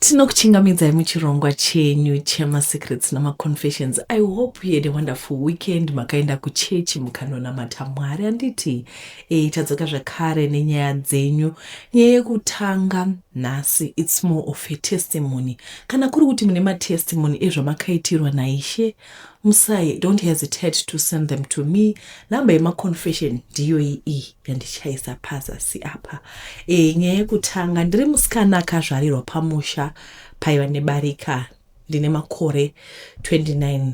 Tinokuchingamidzai muchirongwa chenyu chemaSecrets namaConfessions. I hope you had a wonderful weekend. Makaenda kuchechi mukanonamata Mwari handiti? E, tadzoka zvakare nenyaya dzenyu. Nyaya yekutanga nhasi it's more of a testimony. Kana kuri kuti mune matestimony ezvamakaitirwa naIshe, musai don't hesitate to send them to me. Number yemaconfession ndiyo iyi yandichaisa pazasi apa. E, nyaya yekutanga, ndiri musikana akazvarirwa pamusha paiva nebarika. Ndine makore 29.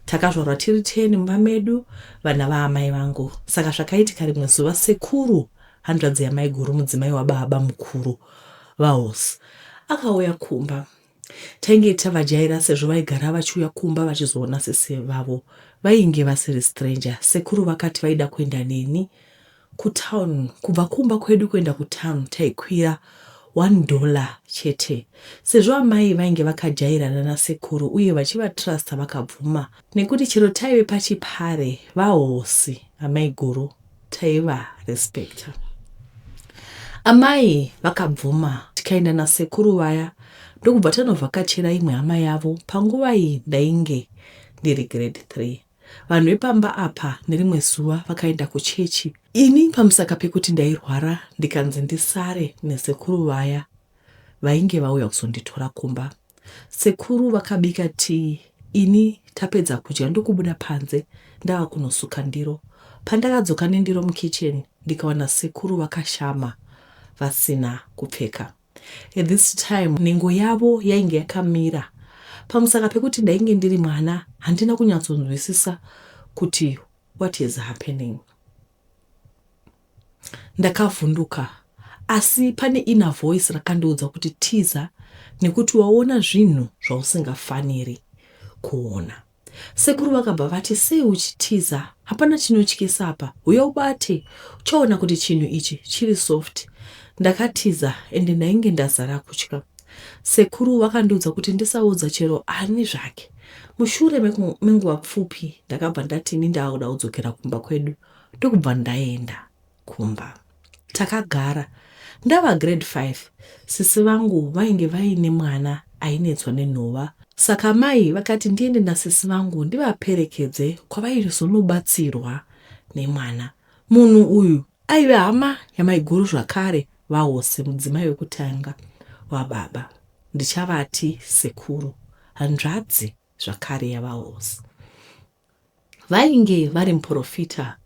Takazvarwa tiri 10 mumba medu, vana vaamai vangu. Saka zvakaitika rimwe zuva, sekuru, hanzvadzi yamaiguru, mudzimai wababa mukuru vahosi, akauya kumba. Tainge tavajaira sezvo vaigara vachiuya kumba vachizoona sisi vavo. Vainge vasiri stranger. Sekuru vakati vaida kuenda neni kutown. Kubva kumba kwedu kuenda kutown taikwira $1 chete. Sezvo amai vainge vakajairana nasekuru uye vachivatrusta vakabvuma nekuti chero taive pachipare vahosi amaiguru taivarespecta. Amai vakabvuma tikaenda nasekuru vaya ndokubva tanovhakachira imwe hama yavo. Panguva iyi ndainge ndiri grade 3. Vanhu vepamba apa nerimwe zuva vakaenda kuchechi. Ini pamusaka pekuti ndairwara ndikanzi ndisare nesekuru vaya vainge vauya kuzonditora kumba. Sekuru vakabika tii ini tapedza kudya ndokubuda panze ndava kunosuka ndiro. Pandakadzoka nendiro mukitchen ndikawana sekuru vakashama vasina kupfeka. At this time nhengo yavo yainge yakamira. Pamusaka pekuti ndainge ndiri mwana handina kunyatsonzwisisa kuti what is happening. Ndakavhunduka asi pane inner voice rakandiudza kuti tiza nekuti waona zvinhu zvausingafaniri kuona. Sekuru vakabva vati sei uchitiza hapana chinotyisa apa huya ubate uchaona kuti chinhu ichi chiri soft. Ndakatiza ende ndainge ndazara kutya. Sekuru vakandiudza kuti ndisaudza chero ani zvake. Mushure menguva pfupi ndakabva ndati ini ndaakuda kudzokera kumba kwedu ndokubva ndaenda kumba. Takagara ndava grade 5 sisi vangu vainge vaine mwana ainetswa nenhova saka mai vakati ndiende nasisi vangu ndivaperekedze kwavaizonobatsirwa nemwana. Munhu uyu aive hama yamaiguru zvakare vaHose mudzimai wekutanga wababa. Ndichavati sekuru, hanzvadzi zvakare yavaHose. Vainge vari muporofita.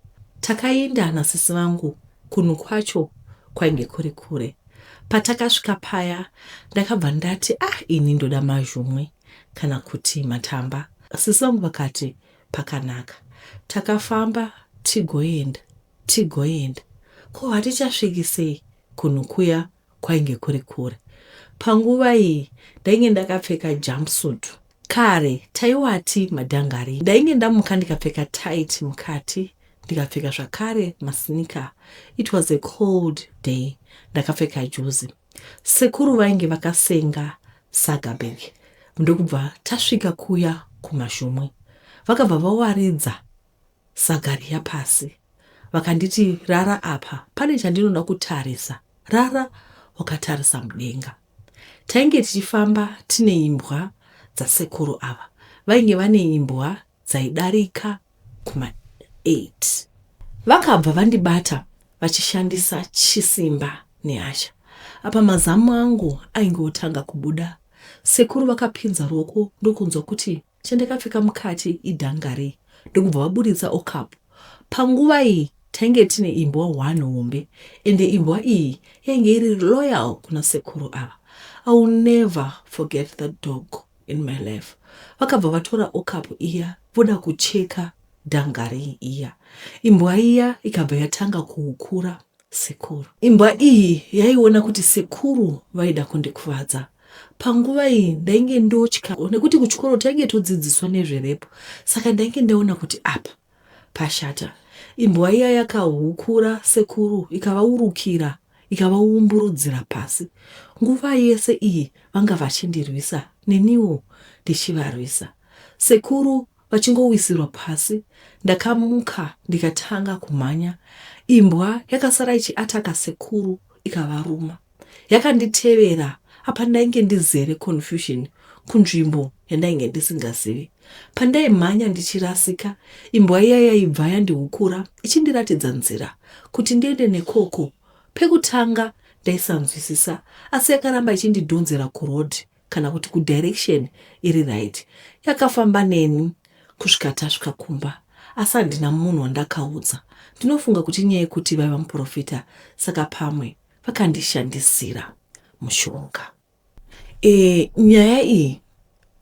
Takaenda nasisi vangu kunhu kwacho kwainge kuri kure. Patakasvika paya ndakabva ndati ah ini ndoda mazhumwe kana kuti matamba. Sisi vangu vakati pakanaka. Takafamba tigoenda tigoenda ko hatichasviki sei kunhu kuya kwainge kuri kure. Panguva iyi ndainge ndakapfeka jumpsuit. Kare taiwati madhangari. Ndainge ndamuka ndikapfeka tight mukati ndikapfeka zvakare masneaker. It was a cold day ndakapfeka juzi. Sekuru vainge vakasenga saga bag ndokubva tasvika kuya kumazhumwi. Vakabva vawaridza saga riya pasi vakanditi rara apa pane chandinoda kutarisa rara wakatarisa mudenga. Tainge tichifamba tine imbwa dzasekuru ava. Vainge vane imbwa dzaidarika kuma 8. Vakabva vandibata vachishandisa chisimba nehasha. Apa mazamu angu ainge otanga kubuda. Sekuru vakapinza ruoko ndokunzwa kuti Chandakapfeka mukati idhangaree ndokubva vaburitsa okapu. Panguva iyi tainge tine imbwa one hombe ende imbwa iyi yainge iri loyal kuna sekuru ava. I will never forget that dog in my life. Vakabva vatora okapu iya voda kucheka dhangaree iya. Imbwa iya ikabva yatanga kuhukura sekuru. Imbwa iyi yaiona kuti sekuru vaida kundikuvadza. Panguva iyi ndainge ndotya nekuti kuchikoro tainge todzidziswa nezverepo saka ndainge ndaona kuti apa pashata. Imbwa iya yakahukura sekuru ikavaurukira ikavaumburudzira pasi. Nguva yese iyi vanga vachindirwisa neniwo ndichivarwisa. Sekuru vachingowisirwa pasi ndakamuka ndikatanga kumhanya. Imbwa yakasara ichiataka sekuru ikavaruma. Yakanditevera Apa ndainge ndizere confusion kunzvimbo yandainge ndisingazivi. Pandaimhanya ndichirasika, imbwa iya yaibva yandihukura ichindiratidza nzira kuti ndiende nekoko. Pekutanga ndaisanzwisisa asi yakaramba ichindidhonzera kuroad kana kuti kudirection iri right. Yakafamba neni kusvika tasvika kumba asi handina munhu wandakaudza. Ndinofunga kuti inyaya yekuti vaiva muporofita saka pamwe vakandishandisira mushonga. E, nyaya iyi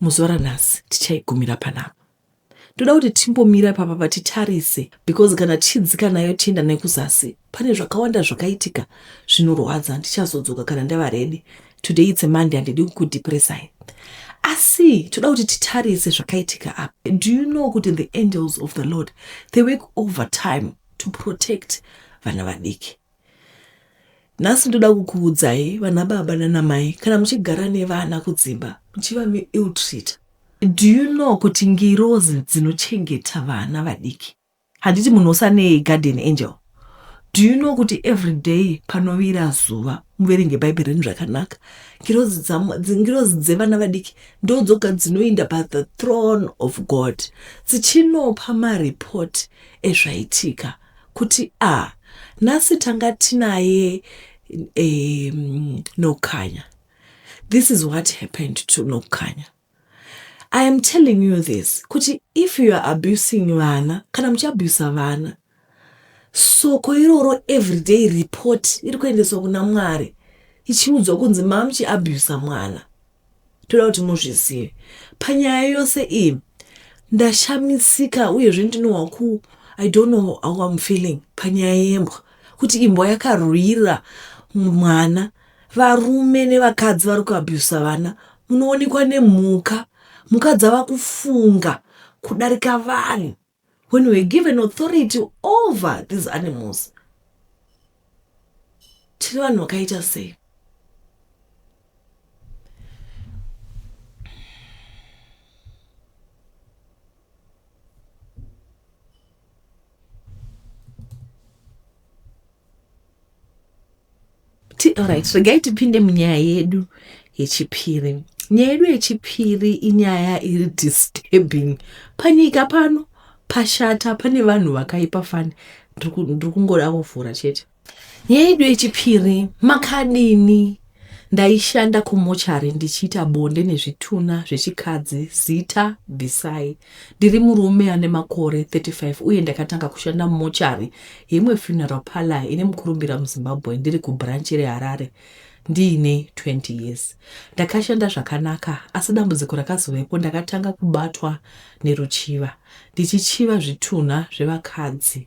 muzuva ranhasi tichaigumira panapa. Ndoda kuti timbomira ipapapa titarise because kana tichidzika nayo tichienda nayo kuzasi pane zvakawanda zvakaitika zvinorwadza. Ndichazodzoka kana ndava ready. Today it's a Monday, handidi kukudepressai. Asi toda kuti titarise zvakaitika apa. Do you know kuti the angels of the Lord they work overtime to protect vana vadiki? Nhasi ndoda kukuudzai vana baba nana mai kana muchigara nevana kudzimba muchiva ill-treat. Do you know kuti ngirozi dzinochengeta vana vadiki? Handiti munhu wose ane guardian angel. Do you know kuti everyday panovira zuva muverenge bhaibheri renyu zvakanaka ngirozi dzevana vadiki ndodzoga dzinoinda pathe throne of God dzichinopa mareport ezvaitika kuti a nhasi tanga tinaye Nokanya. This is what happened to Nokanya. I am telling you this kuti if you are abusing vana kana muchiabusa vana soko iroro everyday report iri kuendeswa kuna Mwari ichiudzwa kunzi mamuchiabusa mwana. Toda kuti muzvizive. Panyaya yose iyi ndashamisika uyezve ndinohwa ku I don't know how I'm feeling panyaya yembwa kuti imbwa yakarwira mwana. Varume nevakadzi vari kuabusa vana munoonekwa nemhuka. Mhuka dzava kufunga kudarika vanhu. When we were given authority over these animals, tiri vanhu vakaita sei? Alright, regai tipinde munyaya yedu yechipiri. Nyaya yedu yechipiri inyaya iri disturbing. Panyika pano pashata, pane vanhu vakaipa fani. Ndiri kungoda kuvhura chete. Nyaya yedu yechipiri, makadini? Ndaishanda kumochari ndichiita bonde nezvitunha zvechikadzi, zita bvisai. Ndiri murume ane makore 35 uye ndakatanga kushanda mumochari yeimwe funeral parlour ine mukurumbira muZimbabwe ndiri kubranch reHarare ndiine 20 years. Ndakashanda zvakanaka asi dambudziko rakazovepo ndakatanga kubatwa neruchiva ndichichiva zvitunha zvevakadzi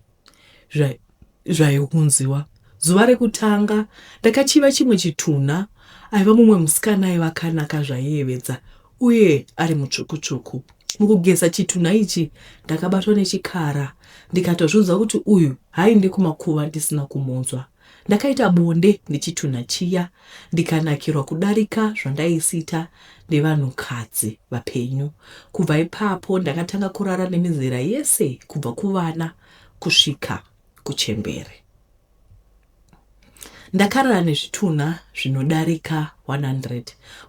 zvaiunziwa. Zuva rekutanga ndakachiva chimwe chitunha aiva mumwe musikana aiva akanaka zvaiyevedza uye ari mutsvuku-tsvuku. Mukugeza chitunha ichi ndakabatwa nechikara ndikatozviudza kuti uyu haaende kumakuva ndisina kumunzwa. Ndakaita bonde nechitunha chiya ndikanakirwa kudarika zvandaisiita nevanhukadzi vapenyu. Kubva ipapo ndakatanga kurara nemizera yese kubva kuvana kusvika kuchembere. Ndakarara nezvitunha zvinodarika 100.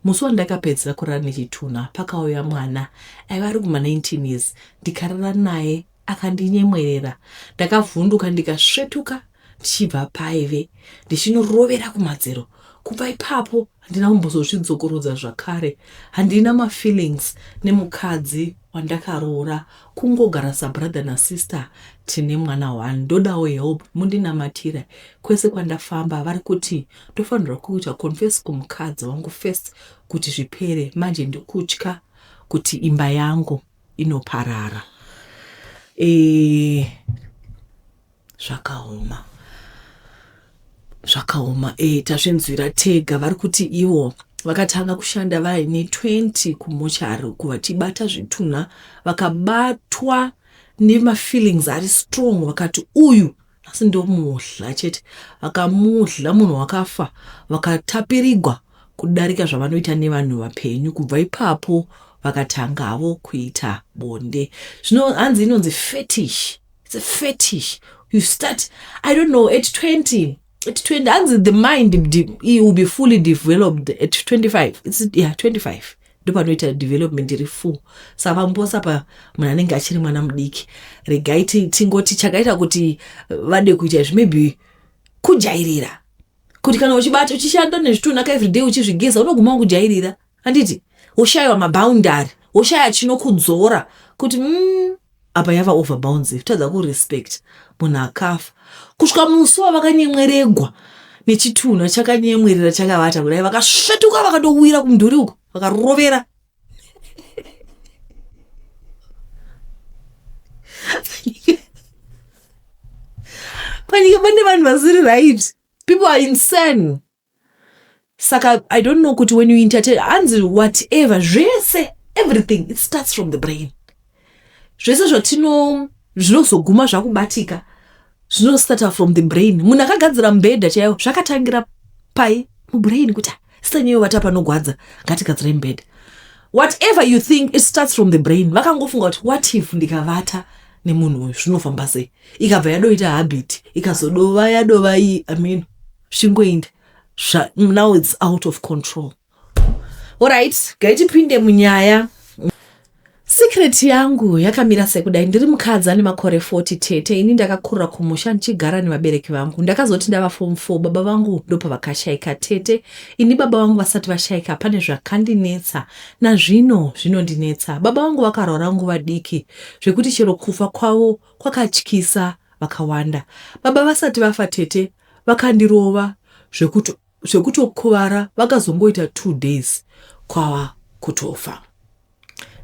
Musi wandakapedzisa kurara nechitunha pakauya mwana aiva ari kuma 19 years ndikarara naye akandinyemwerera. Ndakavhunduka ndikasvetuka ndichibva paive ndichinorovera kumadziro. Kubva ipapo handina kumbozozvidzokorodza zvakare. Handina mafeelings nemukadzi wandakaroora kungogara sabrother nasister tine mwana one. Ndodawo help mundinamatire. Kwese kwandafamba vari kuti ndofanirwa kuita confess kumukadzi wangu first kuti zvipere manje ndikutya kuti imba yangu inoparara. E, zvakaoma zvakaoma e, tazvinzwira tega vari kuti ivo vakatanga kushanda vaine 20 kumochari uku vachibata zvitunha vakabatwa nemafeelings ari strong vakati uyu asi ndomudla chete vakamudla munhu wakafa vakatapirigwa kudarika zvavanoita nevanhu vapenyu kubva ipapo vakatangavo kuita bonde zvino hanzi inonzi fetish It's a fetish. You start, I don't know, at 20. At 20, hanzi the mind will be fully developed at 25. It's, yeah, 25 ndopanoita development iri full. Saka pamuposa pa munhu anenge achiri mwana mudiki. Regai tingoti chakaita kuti vade kuita izvi maybe kujairira, kuti kana uchibata uchishanda nezvitunha ka everyday uchizvigeza, unoguma kujairira, handiti? Woshayiwa maboundary, woshaya chinokudzora kuti apa yava overbounds. Tadza kurespect munhu akafa kusvika musi wavakanyemweregwa nechitunha chakanyemwerera chakavata kudai, vakasvetuka vakatowira kumudhuri uko vakarovera. Panyika pane vanhu vasiri right. People are insane. Saka I don't know kuti when you entertain, hanzi whatever, zvese, everything, it starts from the brain. Zvese zvatino zvinozoguma zvakubatika zvinostarta from the brain. Munhu akagadzira mubhedha chaiwo, zvakatangira pai? Mubrain, kuti sitanyeyovata panogwadza, ngatigadzirai mubhedha. Whatever you think, it starts from the brain. Vakangofunga kuti what if ndikavata nemunhu uyu, zvinofamba sei? Ikabva yadoita habit, ikazodova yadova iyi, I mean, zvingoenda. Now it's out of control. Alright, ngaitipinde munyaya. Secret yangu yakamira sekudai. Ndiri mukadzi ane makore 40, tete. Ini ndakakurira kumusha ndichigara nevabereki vangu. Ndakazoti ndava form 4, baba vangu ndopavakashayika. Tete, ini baba vangu vasati vashayika, pane zvakandinetsa, nazvino zvinondinetsa. Baba vangu vakarwara nguva diki zvekuti chero kufa kwavo kwakatyisa vakawanda. Baba vasati vafa, tete, vakandirova zvekutokuvara. Vakazongoita 2 days kwava kutofa.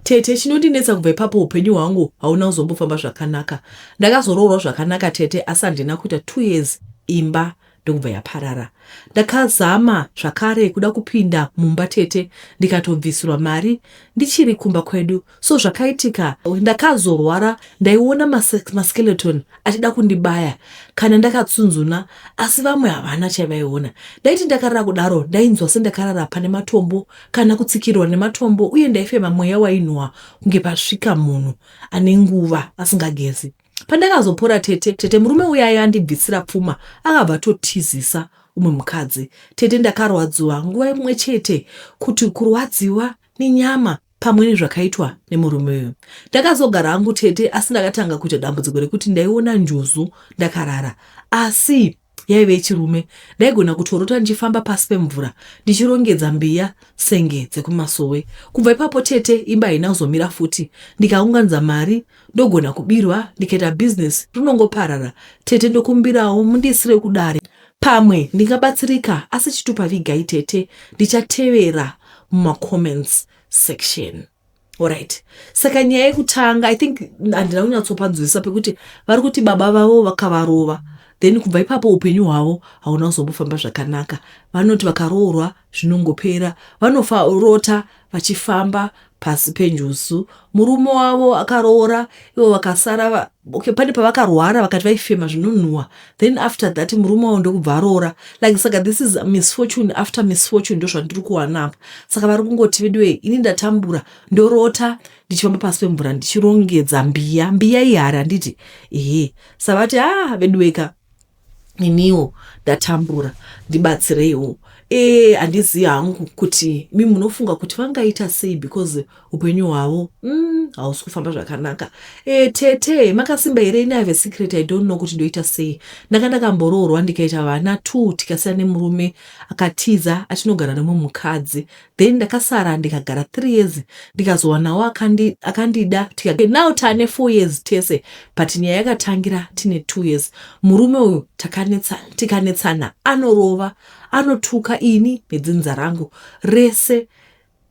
Tete, chinondinetsa, kubva ipapo upenyu hwangu hauna kuzombofamba zvakanaka. Ndakazoroorwa zvakanaka, tete, asi handina kuita 2 years, imba ndokubva yaparara. Ndakazama zvakare kuda kupinda mumba, tete, ndikatobvisirwa mari ndichiri kumba kwedu. So zvakaitika, ndakazorwara. Ndaiona maskeleton achida kundibaya kana ndakatsunzuna, asi vamwe havana chavaiona. Ndaiti ndakarara kudaro, ndainzwa sendakarara pane matombo kana kutsikirwa nematombo, uye ndaifema mweya wainhuhwa kunge pasvika munhu ane nguva asingagezi. Pandakazopora, tete, murume uya aiva andibvisira pfuma akabva atotizisa umwe mukadzi. Tete, ndakarwadziwa nguva imwe chete, kuti kurwadziwa nenyama pamwe nezvakaitwa nemurume uyu. Ndakazogara hangu, tete, asi ndakatanga kuita dambudziko rekuti ndaiona njuzu ndakarara, asi yaive yechirume. Ndaigona kutorota ndichifamba pasi pemvura ndichirongedza mbiya senge dzekumasowe. Kubva ipapo, tete, imba haina kuzomira futi. Ndikaunganidza mari ndogona kubirwa, ndikaita bhizinesi rinongoparara. Tete, ndokumbirawo mundiisire kudare, pamwe ndingabatsirika, asi chitupa vigai, tete. Ndichatevera mumacomments section. Alright, saka nyaya yekutanga, I think handina kunyatsopanzwisisa pekuti vari kuti baba vavo vakavarova, then kubva ipapo upenyu hwavo hauna kuzombofamba zvakanaka. Vanoti vakaroorwa zvinongopera, vanofarota vachifamba pasi penjuzu. Murume wavo akaroora, ivo vakasara. Okay, pane pavakarwara vakati vaifema zvinonhuhwa, then after that murume wavo ndokubva aroora. Like, saka this is misfortune after misfortune, ndo zvandiri kuwana apa. Saka vari kungoti, veduwe, ini ndatambura, ndorota ndichifamba pasi pemvura ndichirongedza mbiya. Mbiya ihari, handiti? Ehe. Savati, ah, veduweka, iniwo ndatambura, ndibatsireiwo. Handizivi hangu kuti mi munofunga kuti vangaita sei, because upenyu hwavo hausi kufamba zvakanaka. Tete, makasimba here? Ini have a secret. I don't know kuti ndoita sei. Ndanga ndakamboroorwa, ndikaita vana two, tikasiyana nemurume, akatiza achinogara nemumwe mukadzi. Then ndakasara ndikagara 3 years, ndikazowanawo akandida. Now taane 4 years tese, but nyaya yakatangira tine 2 years. Murume uyu tikanetsana anorova, anotuka ini nedzinza rangu rese,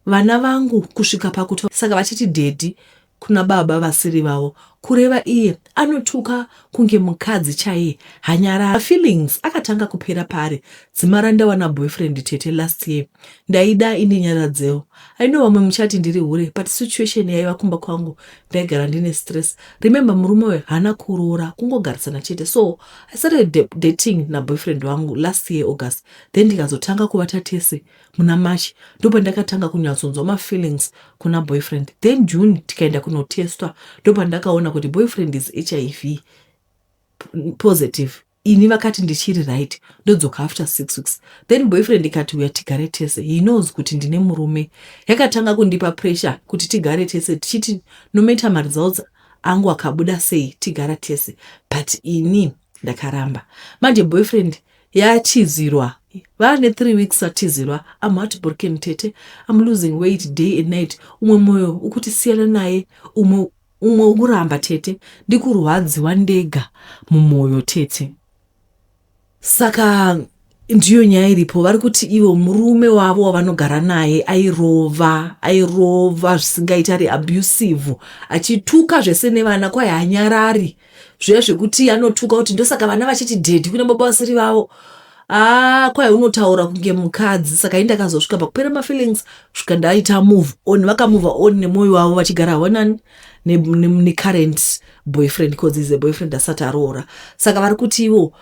vana vangu, kusvika pakuti saka vachiti daddy kuna baba vasiri vavo, kureva iye. Anotuka kunge mukadzi chaiye, hanyarara. Feelings akatanga kupera paari dzimara ndawana boyfriend, tete, last year. Ndaida indinyaradzewo. I know vamwe muchati ndiri hure, but situation yaiva kumba kwangu, ndaigara ndine stress. Remember, murume uyu haana kuroora, kungogarisana chete. So I started dating naboyfriend wangu last year August, then ndikazotanga kuvata tese muna March. Ndopandakatanga kunyatsonzwa mafeelings kuna boyfriend. Then June tikaenda kunotestwa, ndopandakaona kuti boyfriend is HIV positive. Ini vakati ndichiri right ndodzoka after 6 weeks. Then boyfriend ikati, "Uya tigare tese." He knows kuti ndine murume. Yakatanga kundipa pressure kuti tigare tese, tichiti no matter maresults angu akabuda sei, tigara tese, but ini ndakaramba. Manje boyfriend yatizirwa, vane 3 weeks atizirwa. I'm heartbroken, tete. I'm losing weight day and night. Umwe mwoyo ukuti siyana naye, umwe ukuramba. Tete, ndikurwadziwa ndega mumwoyo, tete. Saka ndiyo nyaya iripo. Vari kuti ivo murume wavo wavanogara naye airova, airova zvisingaiti, ari abusive, achituka zvese nevana. Kwai hanyarari, zviya zvekuti anotuka kuti ndosaka vana vachiti daddy kune baba vasiri vavo. Aa, kwai unotaura kunge mukadzi. Saka indakazosvika pakupera mafeelings, svika ndaita move on. Vakamove on nemwoyo wavo, vachigara vonani necurrent boyfriend, because is a boyfriend, asati aroora. Saka vari kuti ivo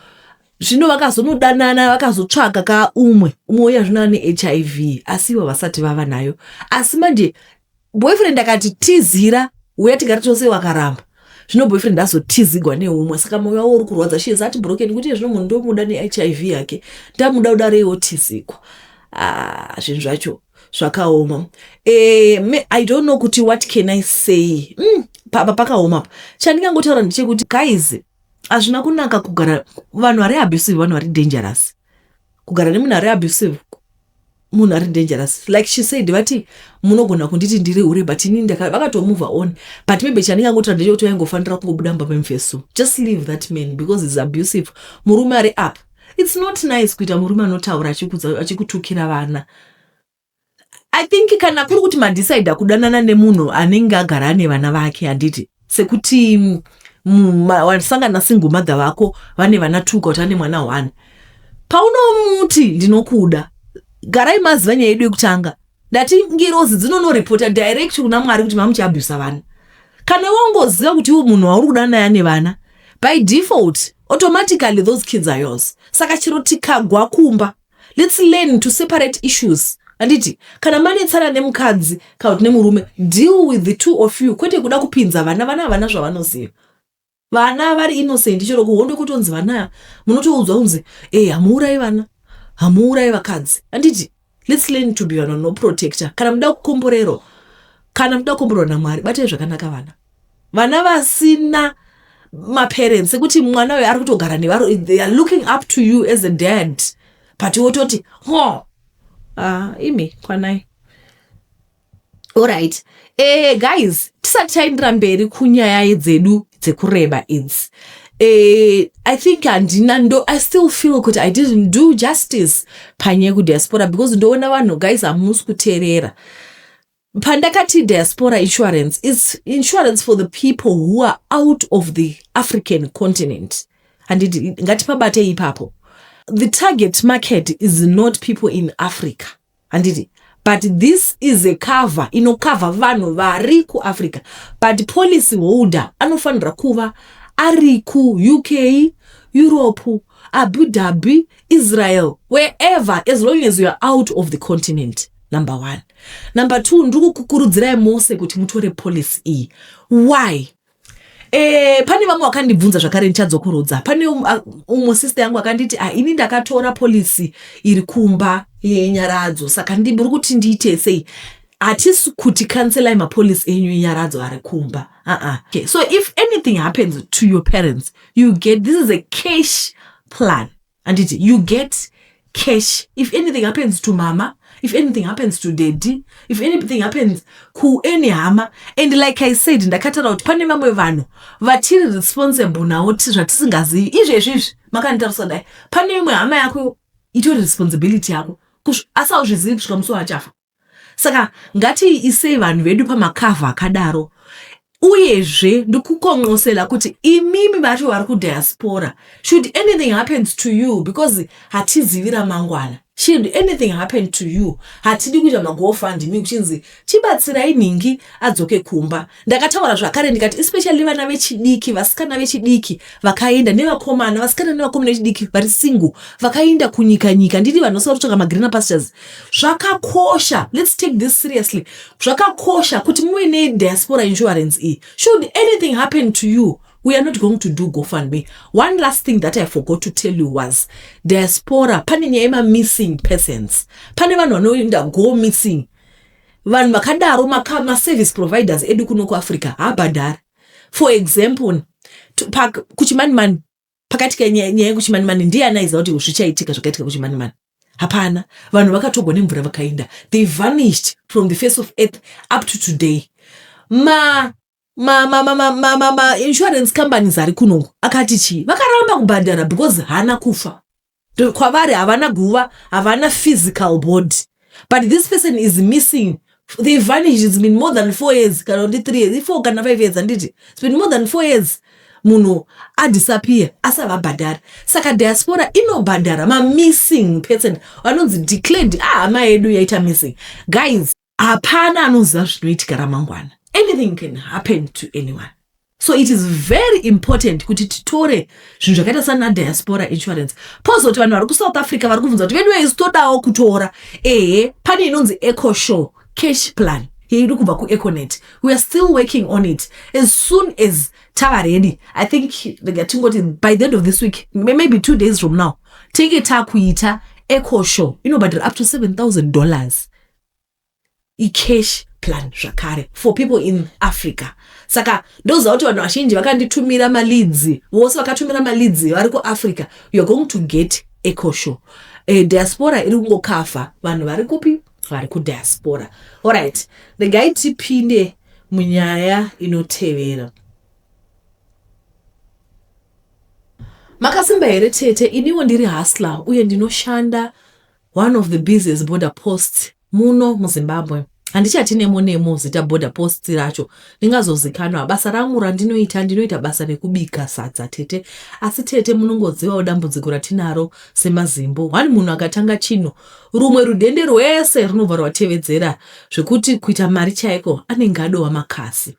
zvino vakazonodanana, vakazotsvaga ka umwe uya zvino ane HIV, asi ivo vasati vava nayo. Asi manje boyfriend akati, "Tizira, uya tigare tose." Wakaramba. Zvino boyfriend azotizigwa neumwe, saka mwoyo wavo uri kurwadza. She is heartbroken kuti zvino munhu ndomuda neHIV yake, ndamuda kudareiwo, tizigwa. Ah, zvinhu zvacho zvakaoma. I don't know kuti what can I say. Papa pakaoma pa. Chandingangotaura ndechekuti, guys, hazvina kunaka kugara vanhu vari abusive, vanhu vari dangerous. Kugara nemunhu ari abusive, munhu ari dangerous. Like she said, vati munogona kunditi ndiri hure, but ini vakatomove on. But maybe chandingangotaura ndechekuti vaingofanira kungobuda mumba memufeso. Just leave that man because is abusive. Murume ari up, it's not nice kuita murume anotaura achikutukira vana. I think kana kuri kuti madecida kudanana nemunhu anenge agara ane vana vake, handiti, sekuti wasangana single mother vako vane vana two, kuti ane mwana one, paunomuti ndinokuda, garai maziva nyaya yedu yekutanga. Ndati ngirozi dzinonoripota direct kuna Mwari kuti mamuchiabhusa vana. Kana wangoziva kuti iwo munhu wauri kuda naye ane vana, by default, automatically those kids are yours. Saka chiro tikagwa kumba, let's learn to separate issues, handiti? Kana manetsana nemukadzi kana kuti nemurume, deal with the two of you, kwete kuda kupinza vana. Vana havana zvavanoziva, vana vari innocent. Chero kuhondo kutonzi vana, munotoudzwa kunzi hamuurai vana, hamuurai vakadzi, handiti? Let's learn to be vanhu vanoprotecta. Kana muda kukomborerwa, kana muda kukomborerwa naMwari, batai zvakanaka vana, vana vasina maparents, sekuti mwana uyo ari kutogara nevari, they are looking up to you as a dad, but wototi ho. Ah, imi kwanai. Alright, guys, tisati taendera mberi kunyaya dzedu dzekureba idzi, I think handina ndo I still feel kuti I didn't do justice panyaya yekudiaspora, because ndoona vanhu, guys, hamusi kuteerera. Pandakati diaspora insurance is insurance for the people who are out of the African continent, handiti? Ngatipabate ipapo. The target market is not people in Africa, handiti? But this is a cover inokavha vanhu vari kuAfrica, but policy holder anofanira kuva ari kuUK, Europe, Abu Dhabi, Israel, wherever, as long as you are out of the continent. Number one. Number two, ndiri kukukurudzirai mose kuti mutore policy iyi. Why? Pane vamwe vakandibvunza zvakare, ndichadzokorodza. Pane umwe sister yangu akanditi, "Ah, ini ndakatora policy iri kumba yenyaradzo, saka ndiri kuti ndiite sei?" Hatisi kuti cancelai mapolicy enyu enyaradzo ari kumba, uh-uh. Okay. So if anything happens to your parents, you get, this is a cash plan, anditi? You get cash if anything happens to mama, if anything happens to daddy, if anything happens kuany hama. And like I said, ndakataura kuti pane vamwe vanhu vatiri responsible nawo zvatisingazivi. Izvezvi izvi makanditarisa dai, pane imwe hama yako itori responsibility yako, asi hauzvizivi kusvika musi wachafa. Saka ngatiisei vanhu vedu pamakavha akadaro. Uyezve ndikukonqosela kuti imimi vacho vari kudiaspora, should anything happens to you, because hatizivi ramangwana, should anything happen to you, hatidi kuita maGoFundMe kuchinzi chibatsirai nhingi adzoke kumba. Ndakataura zvakare ndikati especially vana vechidiki, vasikana vechidiki vakaenda nevakomana, vasikana nevakomana vechidiki vari single vakaenda kunyika nyika, nditi vanosara kutsvaka magreener pastures. Zvakakosha, let's take this seriously. Zvakakosha kuti muve nediaspora insurance iyi. Should anything happen to you, We are not going to do GoFundMe. One last thing that I forgot to tell you was diaspora, pane nyaya yema-missing persons. Pane vanhu vanoenda go missing. Vanhu vakadaro maservice providers edu kuno kuAfrica haabhadhari. For example, kuChimanimani, pakaitika nyaya yekuChimanimani, ndiani aiziva kuti zvichaitika zvakaitika kuChimanimani? Hapana. Vanhu vakatogwa nemvura vakaenda. They vanished from the face of earth up to today. Ma ma insurance companies ari kunoku akati chii? Vakaramba kubhadhara because haana kufa. Kwavari havana guva, havana physical body, but this person is missing. They vanished. It's been more than 4 years, kana kuti 3 years, 4 kana 5 years, handiti? It's been more than 4 years munhu adisappear, asi havabhadhari. Saka diaspora inobhadhara mamissing person vanonzi declared, ah, hama yedu yaita missing. Guys, hapana anoziva zvinoitika ramangwana. Anything can happen to anyone, so it is very important kuti titore zvinhu zvakaita sana diaspora insurance. Pozoti vanhu vari kuSouth Africa vari kubvunza kuti vedu isu todawo kutora. Ehe, pane inonzi Ecoshow cash plan iri kubva kuEconet. We are still working on it. As soon as tava ready, I think tingoti by the end of this week, maybe 2 days from now, tinge takuita Ecoshow. Inobhadhara up to $7000 icash plan zvakare for people in Africa. Saka ndoziva kuti vanhu vazhinji vakanditumira maleads, vose vakatumira maleads vari kuAfrica, you are going to get Ecoshow. Diaspora iri kungocover vanhu vari kupi? Vari kudiaspora. Alright, regai tipinde munyaya inotevera. Makasimba here tete? Iniwo ndiri hustler uye ndinoshanda one of the busiest border posts muno muZimbabwe. Handichati nemo nemo zita border post racho ndingazozikanwa. Basa rangu randinoita, ndinoita basa rekubika sadza tete. Asi tete, munongozivawo dambudziko ratinaro semazimbo. One munhu akatanga chinhu, rumwe rudhende rwese runobva rwatevedzera, zvekuti kuita mari chaiko anenge adova makasi.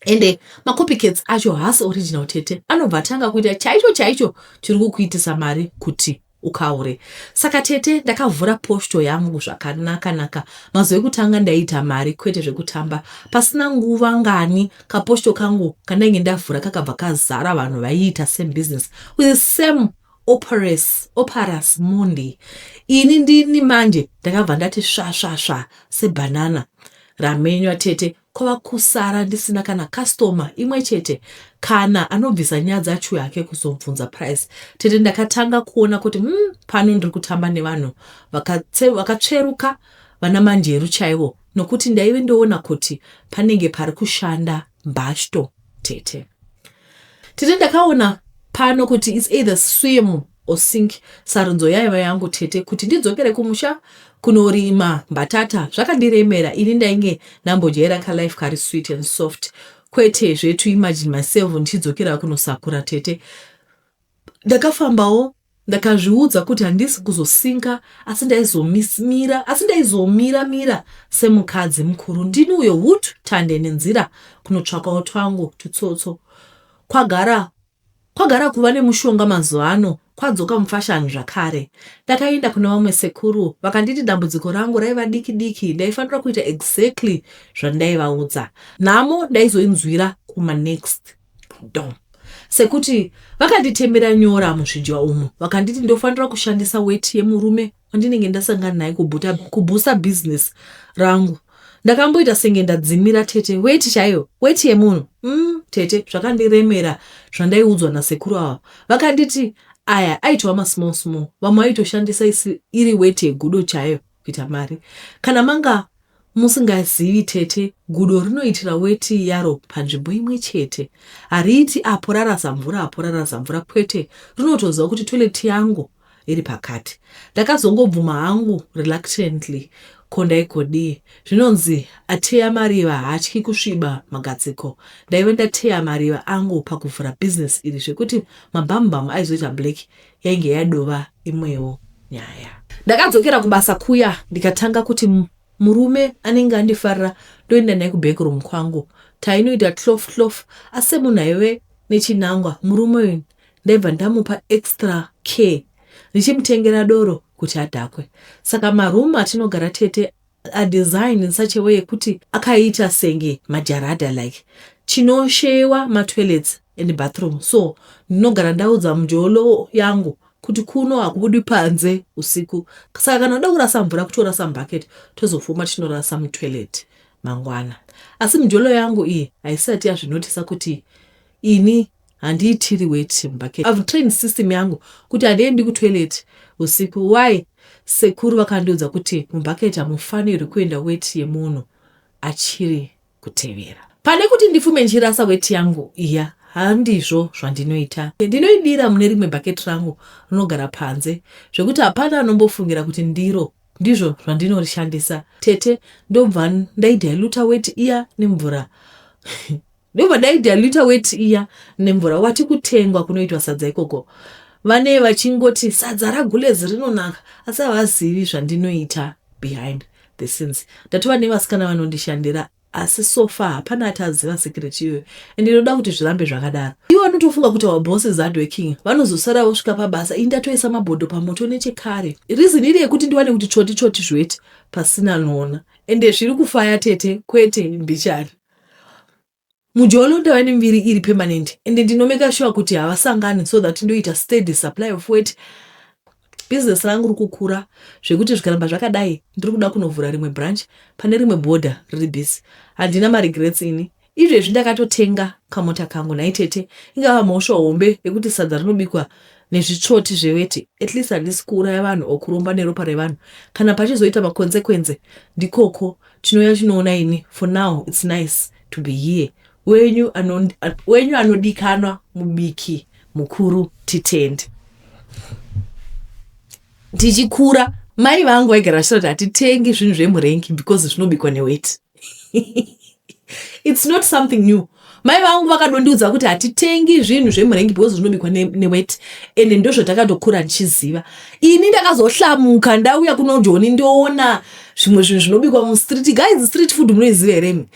Ende macopycats acho haasi original tete, anobva atanga kuita chaicho chaicho chiri kukuitisa mari kuti ukaure. Saka tete, ndakavhura posto yangu zvakanaka-naka. Mazuva ekutanga ndaiita mari kwete zvekutamba. Pasina nguva ngani, kaposto kangu kandainge ndavhura kakabva kazara vanhu vaiita same business with the same operas mundi. Ini ndini manje ndakabva ndati svasvasva sebhanana ramenywa tete, kwava kusara ndisina kana customer imwe chete, kana anobvisa nyaya dzacho yake kuzobvunza price. Tete, ndakatanga kuona kuti pano ndiri kutamba nevanhu vakatsveruka, vana manjeru chaivo, nokuti ndaive ndoona kuti panenge pari kushanda mbashto tete. Tete, ndakaona pano kuti it's either swim or sink. Sarudzo yaiva yangu tete. Kuti ndidzokere kumusha kunorima mbatata zvakandiremera. Ini ndainge ndambojaira kalife kari sweet and soft, kwete zvetu imagine myself ndichidzokera kunosakura. Tete, ndakafambawo, ndakazviudza kuti handisi kuzosinka, asi ndaizomira, asi ndaizomira mira semukadzi mukuru. Ndini uyo hutu tande nenzira kunotsvakawo twangu tutsotso. Kwagara kuva nemushonga mazuva ano kwadzoka mufashani zvakare. Ndakaenda kuna vamwe sekuru, vakanditi dambudziko rangu raiva diki diki, ndaifanira kuita exactly zvandaivaudza. Nhamo ndaizoinzwira kumanext door. Sekuti vakanditemera nyora muzvidya umu, vakanditi ndofanira kushandisa weti yemurume wandinenge ndasangana naye kubhusa bhizinesi rangu. Ndakamboita senge ndadzimira tete. Weti chaiyo, weti yemunhu. Tete, zvakandiremera zvandaiudzwa nasekuru ava. Vakanditi aya aitwa masmall small, vamwe vaitoshandisa iri weti yegudo chaiyo kuita mari. Kana manga musingazivi tete, gudo rinoitira weti yaro panzvimbo imwe chete. Hariiti apo rarasa mvura, apo rarasa mvura, kwete. Rinotoziva kuti toilet yangu iri pakati. Ndakazongobvuma hangu reluctantly, ko ndaigodii? Zvinonzi ateya mariva haatyi kusviba magadziko. Ndaive ndateya mariva angu pakuvhura bhizinesi iri, zvekuti mabhamubhamu aizoita black yainge yadova imwewo nyaya. Ndakadzokera kubasa kuya, ndikatanga kuti murume anenge andifarira ndoenda naye kubackroom kwangu, tainoita tlof tlof. Asi semunhu aive nechinangwa, murume uyu ndaibva ndamupa extra care, ndichimutengera doro kuti adhakwe. Saka maroom atinogara tete adesign in such a way yekuti akaita senge majaradha, like chinoshewa matoilets. and bathroom. So ndinogara ndaudza mujolo yangu kuti kuno hakubudi panze usiku, saka kana uda kurasa mvura, kutorasa mubucket, tozofuma tichinorasa mutoilet mangwana. Asi mujolo yangu iyi haisati yazvinotisa kuti ini handiitiri weti mubucket. I've trained system yangu kuti handiendi kutoilet usiku. Why? Sekuru vakandiudza kuti mubucket hamufanirwi kuenda weti yemunhu achiri kutevera. Pane kuti ndifume ndichirasa weti yangu iya, handizvo zvandinoita. Ndinoidira mune rimwe bhaketi rangu rinogara panze, zvekuti hapana anombofungira kuti ndiro ndizvo zvandinorishandisa. Tete, ndobva ndaidiluta weti iya nemvura, ndobva ndaidiluta weti iya nemvura. Wati kutengwa kunoitwa sadza ikoko, vane vachingoti sadza ragulezi rinonaka, asi havazivi zvandinoita behind the scenes. Ndatova nevasikana vanondishandira, asi so far hapana ati aziva secret iyoyo, and ndinoda kuti zvirambe zvakadaro. Ivo vanotofunga kuti our boss is hardworking. Vanozosara vosvika pabasa ini ndatoisa mabhodho pamoto nechekare. Reason iri yekuti ndiwane kuti tsvoti tsvoti zvweti pasina anoona. Ende zviri kufaya, tete, kwete mbichana. Mujolo ndava nemiviri iri permanent, ende ndinomeka sure kuti havasangani so that ndoita steady supply of wet. Bhizinesi rangu riri kukura zvekuti zvikaramba zvakadai, ndiri kuda kunovhura rimwe branch pane rimwe bhodha riri busy. Handina maregrets ini. Izvezvi ndakatotenga kamota kangu. Nhai tete, ingava mhosva hombe yekuti sadza rinobikwa nezvitsvoti zveweti? At least handisi kuuraya vanhu or kuromba neropa revanhu. Kana pachizoita maconsequence, ndikoko tinouya tinoona. Ini for now it's nice to be here. Wenyu, wenyu anodikanwa mubiki mukuru Titende. Tichikura, mai vangu vaigara vachitaura kuti hatitengi zvinhu zvemurengi because zvinobikwa neweti. It's not something new. Mai vangu vakadondiudza kuti hatitengi zvinhu zvemurengi because zvinobikwa neweti, ende ndozvatakatokura ndichiziva. Ini ndakazohlamuka ndauya kuno Joni, ndoona zvimwe zvinhu zvinobikwa mustreet. Guys, street food munoiziva here imi?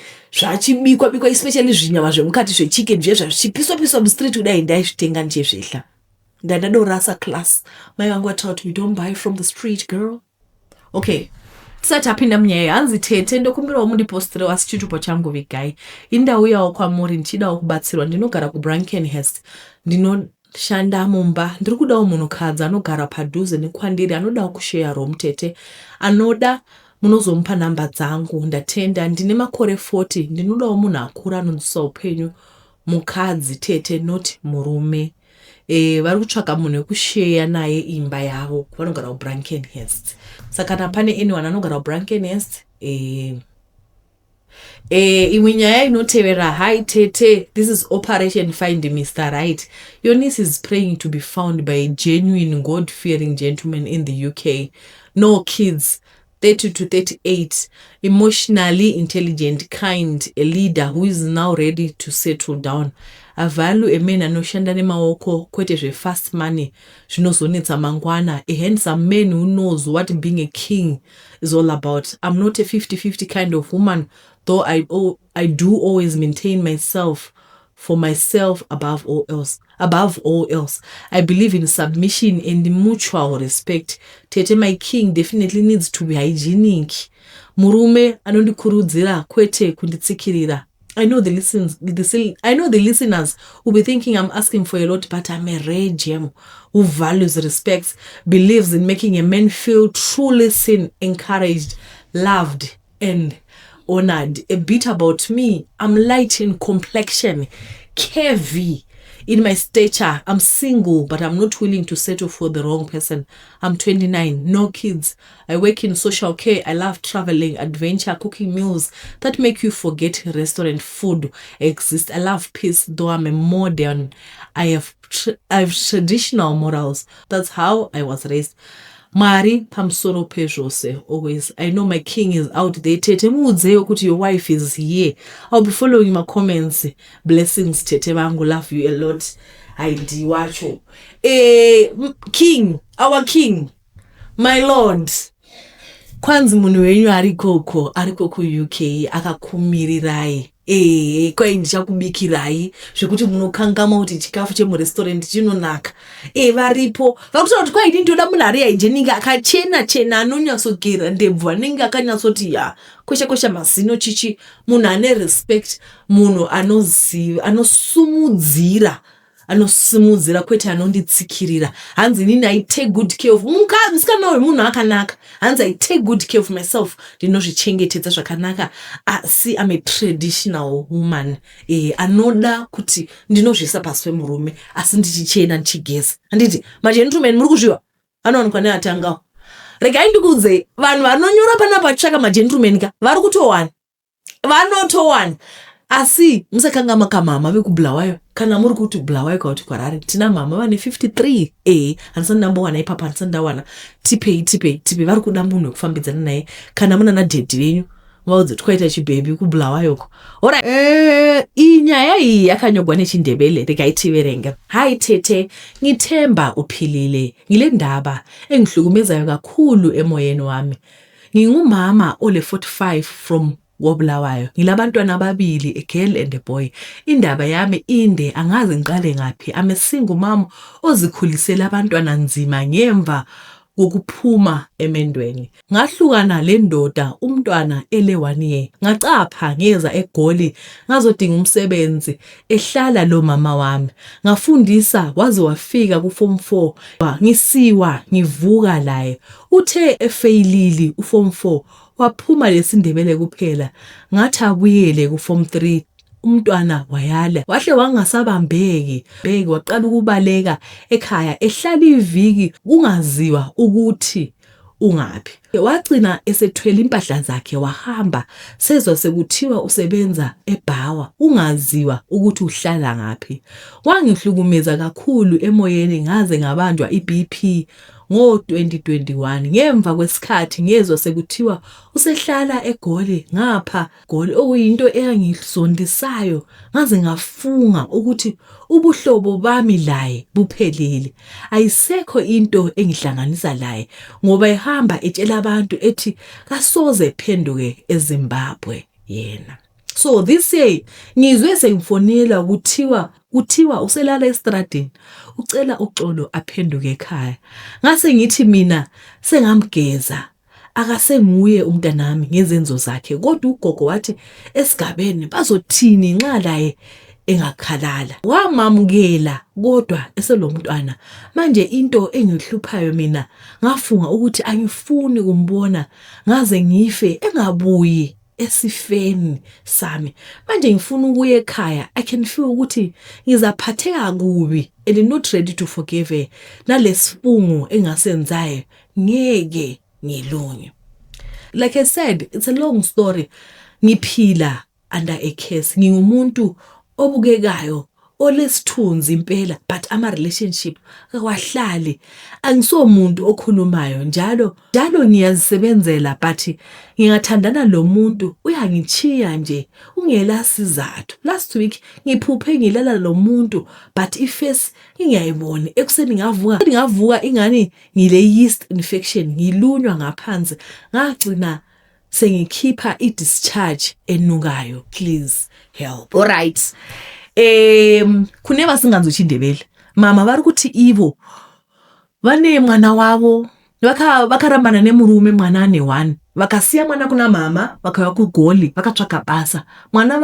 Zvachibikwa bikwa, especially zvinyama zvemukati zvechicken zviya, zvichipiswa piswa mustreet kudai, ndaizvitenga ndichizvidya. Ndandadorasa class. Mai vangu vataura kuti we don't buy from the street, girl. Okay, tisati tapinda munyaya, hanzi, "Tete, ndokumbirawo mundipostirewo, asi chitupo changu vigai. Indauyawo kwamuri ndichidawo kubatsirwa. Ndinogara kuBrackenhurst, ndinoshanda mumba. Ndiri kudawo munhukadzi anogara padhuze nekwandiri, anodawo kusheya room. Tete, anoda munozomupa nhamba dzangu. Ndatenda. Ndine makore 40, ndinodawo munhu akura anonzwisa upenyu. Mukadzi, tete, not murume." Vari kutsvaka munhu wekusheya naye imba yavo. Vanogara kuBrackenhurst, saka kana pane anyone anogara kuBrackenhurst. Imwe nyaya inotevera. "Hi tete, this is Operation Find Mr Right. Your niece is praying to be found by a genuine God fearing gentleman in the UK, no kids, 30 to 38, emotionally intelligent, kind, a leader who is now ready to settle down. I value a man anoshanda nemaoko, kwete zvefast money zvinozonetsa mangwana. A handsome man who knows what being a king is all about. I'm not a 50-50 kind of woman, though I do always maintain myself for myself above all else. Above all else, I believe in submission and mutual respect. Tete, my king definitely needs to be hygienic. Murume anondikurudzira, kwete kunditsikirira. I know the listeners will be thinking I'm asking for a lot, but I'm a rare gem who values respect, believes in making a man feel truly seen, encouraged, loved, and honored. A bit about me: I'm light in complexion, curvy in my stature. I'm single, but I'm not willing to settle for the wrong person. I'm 29, no kids. I work in social care. I love traveling, adventure, cooking meals that make you forget restaurant food exists. I love peace, though I'm a modern. I have traditional morals. That's how I was raised. Mwari pamusoro pezvose, always. I know my king is out there. Tete, muudzewo kuti your wife is here. I'll be following my comments. Blessings, tete vangu. Love you a lot." Haidi wacho. King, our king, my lord, kwanzi munhu wenyu arikoko, ariko kuUK, akakumirirai. Ehe, kwai ndichakubikirai zvekuti munokangamwa kuti chikafu chemurestaurant chinonaka. E, varipo vari kutaura kuti kwai ini ndoda munhu ari hygienic, akachena chena, anonyatsogera ndebvu, anenge akanyatsoti ya kwesha kwesha mazino chichi, munhu ane respect, munhu anoziva, anosumudzira anosimudzira kwete anonditsikirira. Hanzi inini I take good care of musikana uyu, munhu akanaka. Hanzi I take good care of myself, ndinozvichengetedza zvakanaka, asi am a traditional woman anoda kuti ndinozviisa pasi pemurume, asi ndichichena, ndichigeza. Handiti magentleman muri kuzviva anowanikwa neatangawo? Regai ndikuudzei, vanhu vanonyora panapa vachitsvaka magentleman ka, vari kutowana, vanotowana. Asi musakanga makamama vekuBulawayo, kana muri kuti Bulawayo kana kuti kuHarare, tina mama vane 53. Handisati ndambowana ipapo, handisati ndawana. Tipei, tipei, tipei. Vari kuda munhu wekufambidzana naye. Kana muna nadhedhi venyu, vaudze twaita chibhebhi kuBulawayoko. Ora iyi nyaya iyi yakanyogwa nechiNdebele, regai tiverenge. "Hayi tete, ngithemba uphilile. Ngile ndaba engihlukumezayo kakhulu emoyeni wami. Ngingumama ole 45 from koBulawayo. Ngilabantwana ababili, a girl and a boy. Indaba yami inde, angazi ngiqale ngaphi. I'm a single mom ozikhulisela abantwana nzima ngemva kokuphuma emendweni. Ngahlukana le ndoda umntwana ele 1 year. Ngacapha ngeza eGoli ngazodinga umsebenzi ehlala lo mama wami. Ngafundisa waze wafika ku form 4. Ngisiwa ngivuka laye. Uthe efeyilili uform 4, waphuma lesiNdebele kuphela. Ngathi abuyele ku form 3, umntwana wayala, wahle wangasabambeki beki, waqala ukubaleka ekhaya, ehlala iviki kungaziwa ukuthi ungaphi. Wagcina esethwele impahla zakhe wahamba. Sezwa sekuthiwa usebenza ebhawa, ungaziwa ukuthi uhlala ngaphi. Wangihlukumeza kakhulu emoyeni ngaze ngabanjwa iBP ngo-2021. Ngemva kwesikhathi ngezwa sekuthiwa usehlala eGoli ngapha Goli, okuyinto eyangizondisayo ngaze ngafunga ukuthi ubuhlobo bami laye buphelile. Ayisekho into engihlanganisa laye ngoba ehamba etshela abantu ethi kasoze phenduke eZimbabwe yena. So this year ngizwe sengifonela kuthiwa uselala estradini, ucela uxolo, aphenduke ekhaya. Ngase ngithi mina sengamgeza, akasenguye umntanami ngezenzo zakhe, kodwa ugogo wathi esigabeni bazothini nxa laye engakhalala. Wamamukela kodwa eselomntwana. Manje into engihluphayo, mina ngafunga ukuthi angifuni kumbona ngaze ngife, engabuyi esifeni sami. Manje ngifuna ukuya ekhaya. I can feel ukuthi ngizaphatheka kubi and not ready to forgive her. Nalesifungo engasenzayo ngeke ngilunge. Like I said, it's a long story. Ngiphila under a curse. Ngingumuntu obukekayo, olesithunzi impela, but ama relationship akwahlali. Angisomuntu okhulumayo, njalo njalo ngiyazisebenzela, but ngingathandana lo muntu uyangichiya nje ungela sizathu. Last week ngiphuphe ngilala lo muntu, but iface ngingayiboni. Ekuseni ngavuka ingani ngile yeast infection, ngilunywa ngaphansi, ngagcina sengikhipha i-discharge enukayo. Please help." Alright, kune vasinganzwi chiNdebele, mama vari kuti ivo vane mwana wavo, vakarambana nemurume, mwana ane 1. Vakasiya mwana kuna mama, vakauya kuGoli, vakatsvaka basa. Mwana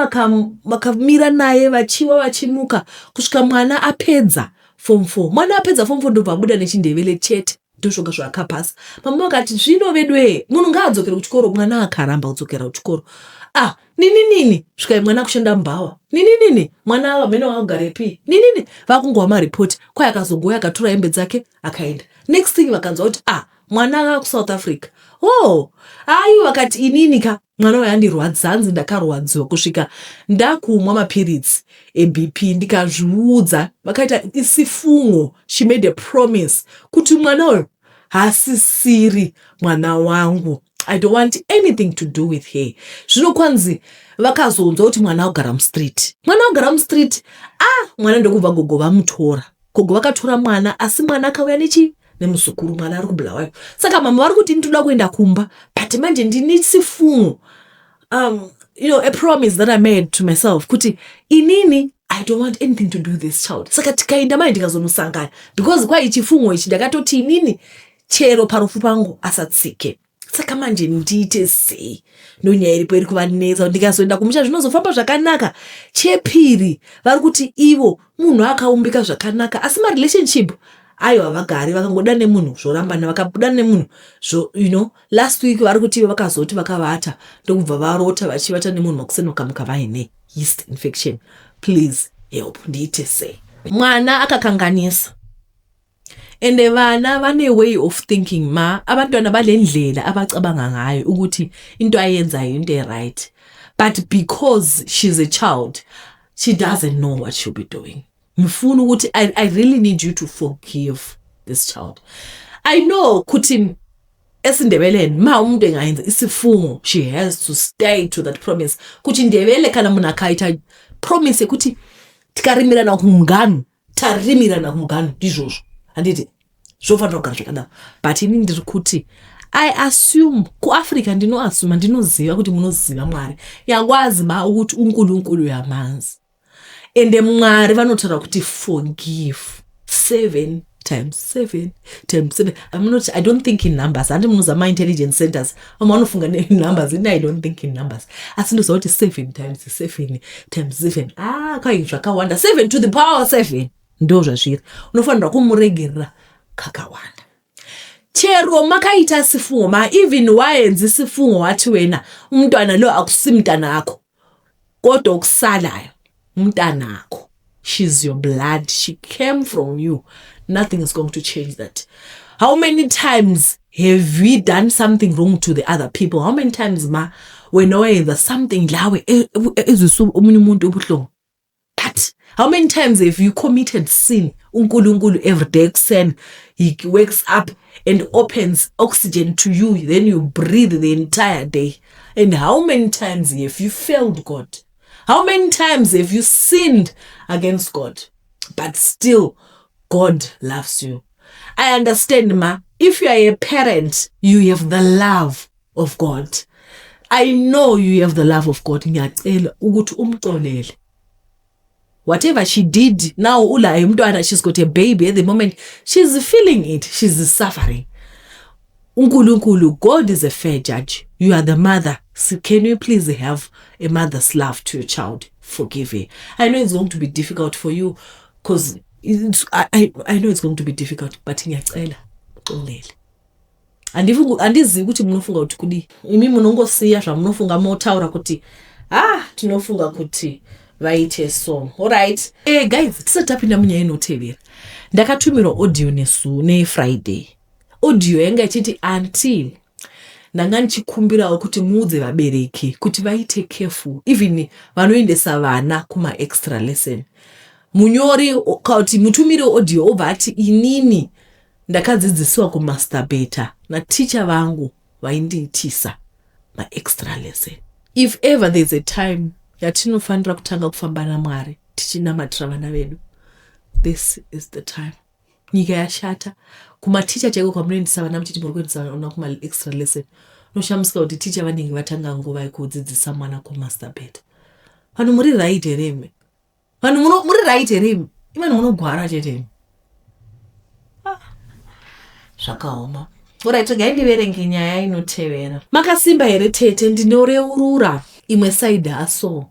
vakamira naye vachiwa vachimuka kusvika mwana apedza form 4. Mwana apedza form 4, ndobva abuda nechiNdevele chete, ndozvoga zvaakapasa. Mama vakati, "Zvino vedwe, munhu ngaadzokere kuchikoro." Mwana akaramba kudzokera kuchikoro. Ah, nini nini, svikai mwana kushanda mubhawa. Nini nini, mwana vamene vakugarepi. Nini vakungova maripoti kwai akazongoya, akatora hembe dzake, akaenda. Next thing vakanzwa kuti, ah, mwana ava kuSouth Africa. Oh, aiwa, vakati, "Inini ka, mwana uyu andirwadza." Hanzi, "Ndakarwadziwa kusvika ndakumwa mapiritsi eBP." Ndikazviudza, vakaita isifungo, she made a promise kuti mwana uyu haasisiri mwana wangu, I don't want anything to do with her. Zvino kwanzi vakazonzwa kuti mwana agara mustreet, mwana agara mustreet. Ah, mwana ndokubva gogo vamutora. Gogo vakatora mwana, asi mwana akauya nechi nemuzukuru. Mwana ari kuBulawayo. Saka mama vari kuti, "Ndinoda kuenda kumba, but manje ndine sifungo." a promise that I made to myself kuti inini I don't want anything to do with this child. Saka tikaenda mai ndikazonosangana because kwai chifungo ichi ndakatoti inini chero parufu pangu asatsike. Saka manje ndiite sei? Ndonyaya iripo iri kuvanetsa. Ndikazoenda kumusha zvinozofamba zvakanaka. Chepiri vari kuti ivo munhu akaumbika zvakanaka, asi marelationship ayo havagari, vakangoda nemunhu zvorambana, vakabuda nemunhu zvo last week vari kuti ivo vakazoti vakavata ndokubva varota vachivata nemunhu, makuseni vakamuka vaine yeast infection. Please help, ndiite sei? Mwana akakanganisa, ende vana vane way of thinking ma abantwana balendlela abacabanga ngayo ukuthi into ayenzayo into e-right, but because she's a child, she doesn't know what she'll be doing. Ngifuna ukuthi I really need you to forgive this child. I know ukuthi esiNdebeleni ma umuntu engayenza isifungo, she has to stay to that promise. Kuti Ndebele kana munhu akaita promise yekuti tikarimirana kumuganu, tarimirana kumuganu, ndizvozvo, handiti? Zvofanira kugara zvakadaro. But ini ndiri kuti I assume kuAfrica, ndinoasuma, ndinoziva kuti munoziva Mwari. Yakwazi ma ukuthi uNkulunkulu uyamazi, ende Mwari vanotaura kuti forgive seven times seven times seven. I'm not, I don't think in numbers. Handi munoziva ma-intelligence centers, vamwe vanofunga nenumbers, ini I don't think in numbers, asi ndoziva kuti seven times seven times seven, ah, kai zvakawanda. Seven to the power seven, ndo zvazviri. Unofanirwa kumuregerera kakawanda. Chero makaita sifungo ma, even wayenza isifungo wathi wena umntwana lo akusimntanakho, kodwa okusalayo umntanakho. She's your blood, she came from you. Nothing is going to change that. How many times have we done something wrong to the other people? How many times ma wena wayenza something lawe ezwisa omunye umuntu ubuhlungu? But how many times have you committed sin? UNkulunkulu every day ekuseni he wakes up and opens oxygen to you, then you breathe the entire day. And how many times have you failed God? How many times have you sinned against God? But still God loves you. I understand ma, if you are a parent, you have the love of God. I know you have the love of God. Ngiyacela ukuthi umxolele whatever she did. Now ulaye umntwana, she's got a baby at the moment, she's feeling it, she's suffering. UNkulunkulu, God is a fair judge. You are the mother, so can you please have a mother's love to your child? Forgive her. I know it's going to be difficult for you because I know it's going to be difficult, but ngiyacela uxolele. Andizivi kuti munofunga kuti kudii. Imi munongosiya zvamunofunga, motaura kuti ah, tinofunga kuti vaite so. Alright, guys, tisati tapinda munyaya inotevera, ndakatumirwa audio nesu neFriday. Audio yanga ichiti, "Aunty, ndanga ndichikumbirawo kuti muudze vabereki kuti vaite careful, even vanoendesa vana kumaextra lesson." Munyori kuti mutumiri weaudio obva ati, "Inini ndakadzidzisiwa kumasturbata naticha vangu vaindiitisa maextra lesson." If ever there's a time yatinofanira kutanga kufamba naMwari tichinamatira vana vedu, this is the time. Nyika yashata. Kumaticha chaiko kwamunoendesa vana muchiti muri kuendesa vana kumaextra lesson, unoshamisika kuti ticha vanenge vatanga nguva yekudzidzisa mwana kumasturbata. Vanhu muri right here imi? Vanhu muri right here imi? Ivanhu munogwara chete imi. Ah, zvakaoma. Alright, regai ndiverenge nyaya inotevera. "Makasimba here tete? Ndinoreurura imwe side hustle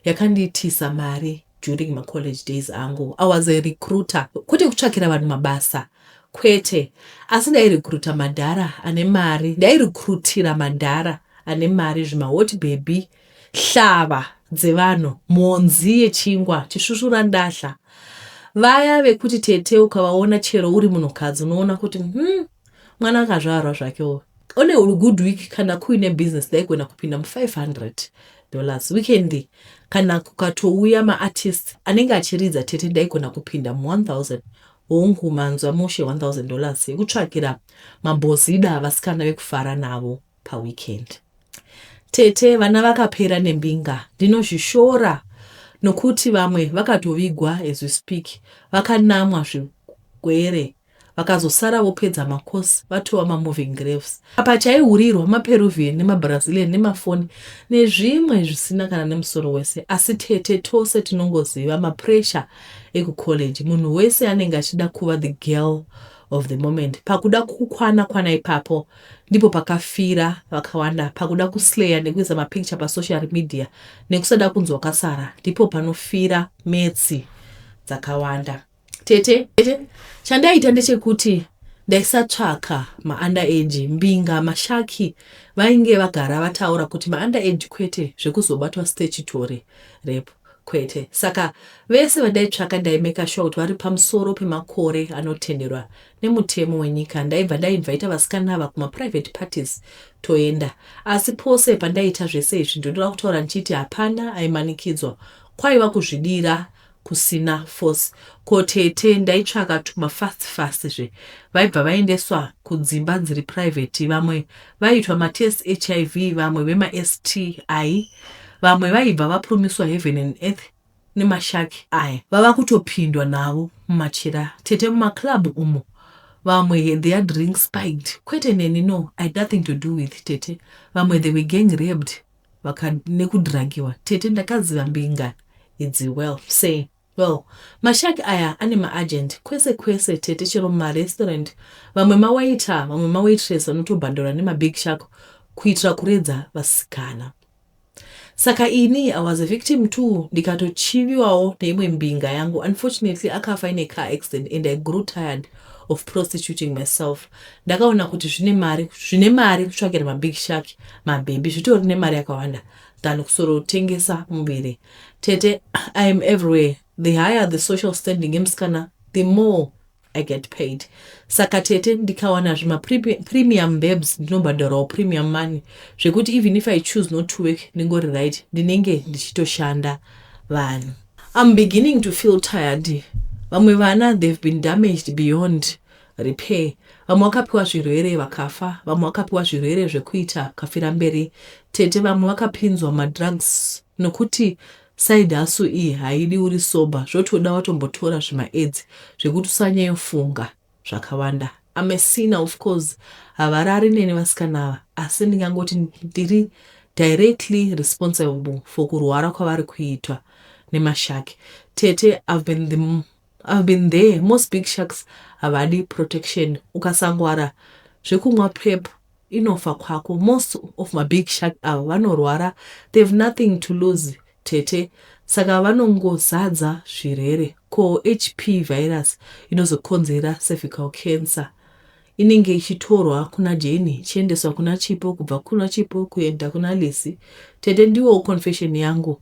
yakandiitisa mari during macollege days angu. I was a recruiter, kwete kutsvakira vanhu mabasa, kwete, asi ndairekruta madhara ane mari. Ndairekrutira madhara ane mari, zvimahot baby, hlava dzevanhu, mhonzi yechingwa, chisvusvura ndahla, vaya vekuti tete ukavaona chero uri munhukadzi unoona kuti mwana akazvarwa zvakewo." On a good week, kana kuine business, ndaigona kupinda mu$500. Weekend kana kukatouya maartist anenge achiridza, tete, ndaigona kupinda mu1000. Hongu, manzwa mushe, $1000 yekutsvakira mabhozida vasikana vekufara navo paweekend. Tete, vana vakapera nembinga. Ndinozvishora nokuti vamwe vakatovigwa as we speak, vakanamwa zvigwere. Vakazosara vopedza macourse vatova mamoving graves. Apa chaihurirwa maPeruvian nemaBrazilian nemafoni nezvimwe zvisina kana nemusoro wese. Asi tete tose tinongoziva mapressure ekucollege. Munhu wese anenge achida kuva the girl of the moment. Pakuda kukwana kwana ipapo ndipo pakafira vakawanda. Pakuda kuslayer nekuisa mapicture pasocial media nekusada kunzi wakasara ndipo panofira metsi dzakawanda. Tete, chandaita ndechekuti ndaisatsvaka maUnder age, mbinga, mashaki vainge vagara vataura kuti maUnder age kwete, zvekuzobatwa statutory rape kwete. Saka vese vandaitsvaka ndaimaker sure kuti vari pamusoro pemakore anotenderwa nemutemo wenyika. Ndaibva ndainvita vasikana ava kumaprivate parties toenda. Asi pose pandaiita zvese izvi ndinoda kutaura ndichiti hapana aimanikidzwa, kwaiva kuzvidira kusina force. Ko tete ndaitsvaka tuma fast fast zve. Vaibva vaendeswa kudzimba dziri private, vamwe vaiitwa matest hiv, vamwe vemaSTI, vamwe vaibva vapromiswa heaven and earth nemashaki aya vava kutopindwa navo mumachira. Tete mumaclub umo vamwe had their drinks spiked, kwete neni no, I had nothing to do with tete. Vamwe they were gang raped nekudhiragiwa. Tete ndakaziva mbinga idzi well say well. Mashaki aya ane maagent kwese kwese tete, chero mumarestaurant vamwe mawaiter vamwe mawaitress vanotobhandura nemabig shark kuitira kuredza vasikana. Saka ini I was a victim too ndikatochiviwawo neimwe mbinga yangu. Unfortunately akafa in a car accident and I grew tired of prostituting myself. Ndakaona kuti zvine mari, zvine mari kutsvakira mabig shark mabhebhi zvitori nemari yakawanda than kusorotengesa muviri. Tete, I am everywhere. The higher the social standing yemusikana the more I get paid. Saka tete ndikawana zvima premium babes ndinobhadharawo premium money zvekuti even if I choose not to work ndingori right, ndinenge ndichitoshanda vanhu. I'm beginning to feel tired. Vamwe vana they've been damaged beyond repair. Vamwe vakapiwa zvirwere vakafa, vamwe vakapiwa zvirwere zvekuita kafira mberi. Tete vamwe vakapinzwa madrugs nokuti side hustle iyi haidi uri sober, zvotoda watombotora zvimaaids zvekuti usanyanyofunga zvakawanda. I'm a sinner of course, havarari neni vasikana ava, asi ndingangoti ndiri directly responsible for kurwara kwavari kuitwa nemashaki. Tete, I've been there. Most big sharks havadi protection. Ukasangwara zvekumwa prep inofa kwako. Most of mabig shark ava vanorwara, they've nothing to lose tete, saka vanongozadza zvirwere. Ko HP virus inozokonzera cervical cancer inenge ichitorwa kuna Jenny ichiendeswa kuna Chipo, kubva kuna Chipo kuenda kuna Lisi. Tete ndiwo confession yangu.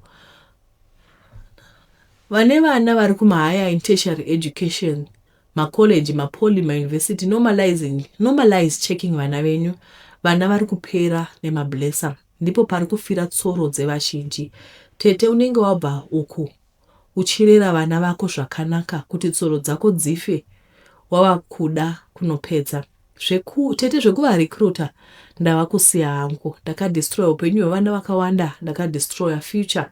Vane vana vari kumahigher and tertiary education, macollege, mapoly, mauniversity, normalize checking vana venyu. Vana vari kupera nemablesser, ndipo pari kufira tsoro dzevazhinji. Tete unenge wabva uku uchirera vana vako zvakanaka kuti tsoro dzako dzife wava kuda kunopedza. Tete zvekuvarecruita ndava kusiya hangu. Ndakadestroya upenyu hwevana vakawanda, ndakadestroya future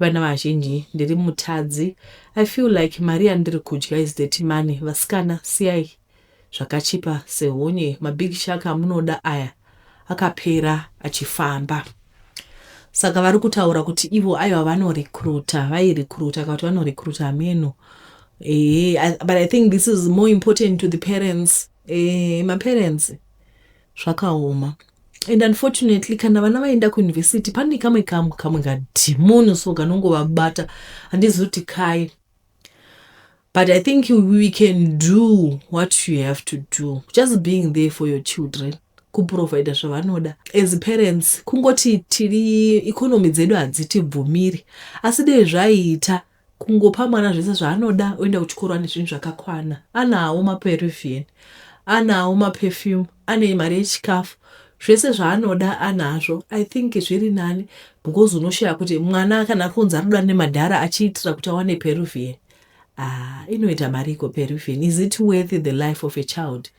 yevana vazhinji. Ndiri mutadzi. I feel like mari yandiri kudya is dirty money. Vasikana siyai zvakachipa sehonye. Mabig shark amunoda aya akapera achifamba. Saka vari kutaura kuti ivo aiwa vanorecruita, vairecruita kana kuti vanorecruita hameno. But I think this is more important to the parents. Maparents zvakaoma. And unfortunately kana vana vaenda kuuniversity pane kamwe kamwe kadhimoni so kanongovabata, handizivi kuti kai. But I think we can do what you have to do. Just being there for your children. Kuprovida zvavanoda. As parents, kungoti tiri economy dzedu hadzitibvumiri. Asi dei zvaiita kungopa mwana zvese zvaanoda oenda kuchikoro ane zvinhu zvakakwana. Anawo maperuvian, anawo maperfume, ane mari yechikafu. Zvese zvaanoda anazvo. I think zviri nani because unoshaya kuti mwana kana kunzi arikuda nemadhara achiitira kuti awane peruvian. Ah, inoita mari iko peruvian. Is it worth the life of a child?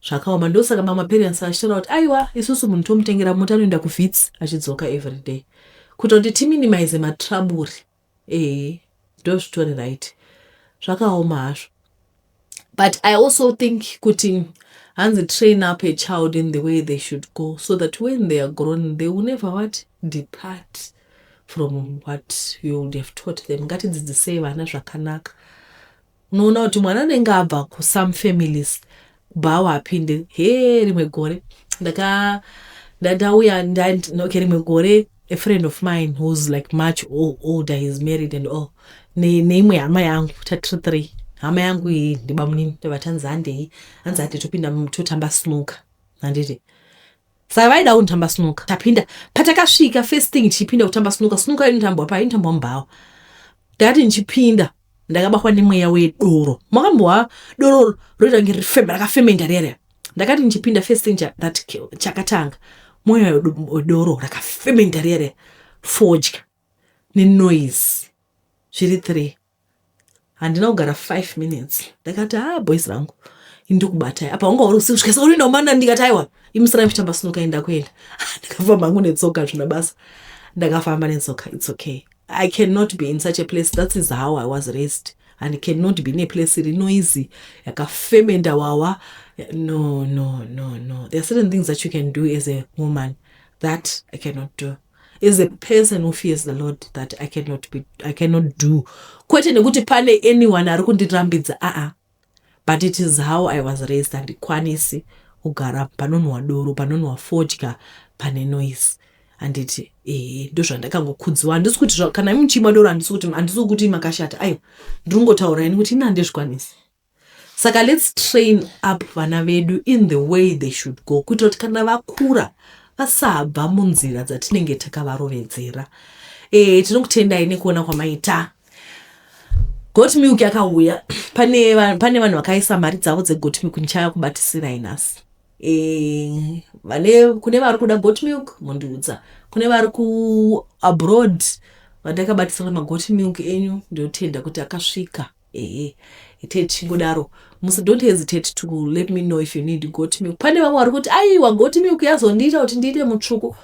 Zvakaoma. Ndosaka mamwe parents achitaura kuti aiwa isusu munhu tomutengera mota anoenda kuVits achidzoka every day. Kuita kuti timinimize matrouble. Ehe, ndozvitori right. Zvakaoma hazvo. But I also think kuti hanzi train up a child in the way they should go so that when they are grown they will never what? Depart from what you would have taught them. Ngatidzidzisei vana zvakanaka. Unoona kuti mwana anenge abva kusome families bhawa apinde he. Rimwe gore ndaka ndauya, okay, rimwe gore a friend of mine who's like much older, he's married and all, neimwe hama yangu, tatiri three. Hama yangu iyi ndibamunini. Ndobva tanzi handei, hanzi hande topinda totamba snooker, handiti? Saka vaida kunditamba snooker. Tapinda, patakasvika, first thing tichipinda kutamba snooker, snooker inotambwa pa inotambwa mubhawa. Ndakati ndichipinda ndakabatwa nemweya wedoro. Makambwa doro roita kunge rifembe rakafemenda riya. Ndakati ndichipinda, first thing that chakatanga mweya wedoro rakafemenda riya, fodya nenoise, zviri three. Handina kugara 5 minutes, ndakati, "Ha, ah, boys rangu, indikubatai apa." Wanga uri usiku, kusvika urinda umana. Ndikati, "Aiwa, imusirai muchitamba snooker, inda kuenda." Ndakafamba hangu netsoka, zvina basa, ndakafamba netsoka. It's okay. I cannot be in such a place. That is how I was raised and cannot be in a place iri noisy, yakafemenda wawa. No, no, no, no. There are certain things that you can do as a woman that I cannot do as a person who fears the Lord, that I cannot be, I cannot do. Kwete nekuti pane anyone ari kundirambidza, aa, but it is how I was raised. Handikwanisi kugara panonhuhwa doro, panonhuhwa fodya, pane noise, handiti? Ehe, ndozvandakangokudziwa. Handisi kuti kana muchimwa doro, handisi kuti makashata, aiwa. Ndiri kungotaura ini kuti ini handizvikwanisi. Saka let's train up vana vedu in the way they should go, kuitira kuti kana vakura vasabva munzira dzatinenge takavarovedzera. Tinokutendai nekuona kwamaita. Goat milk yakauya. Pane vanhu vakaisa mari dzavo dzegoat milk, ndichaya kubatisirai nhasi. Kune vari kuda goat milk, mundiudza. Kune vari kuabroad vandakabatisira magoat milk enyu, ndinotenda kuti akasvika. Ehe, tichingodaro, don't hesitate to let me know if you need goat milk. Pane vamwe vari kuti, "Aiwa, goat milk yazondiita kuti ndiite mutsvuku."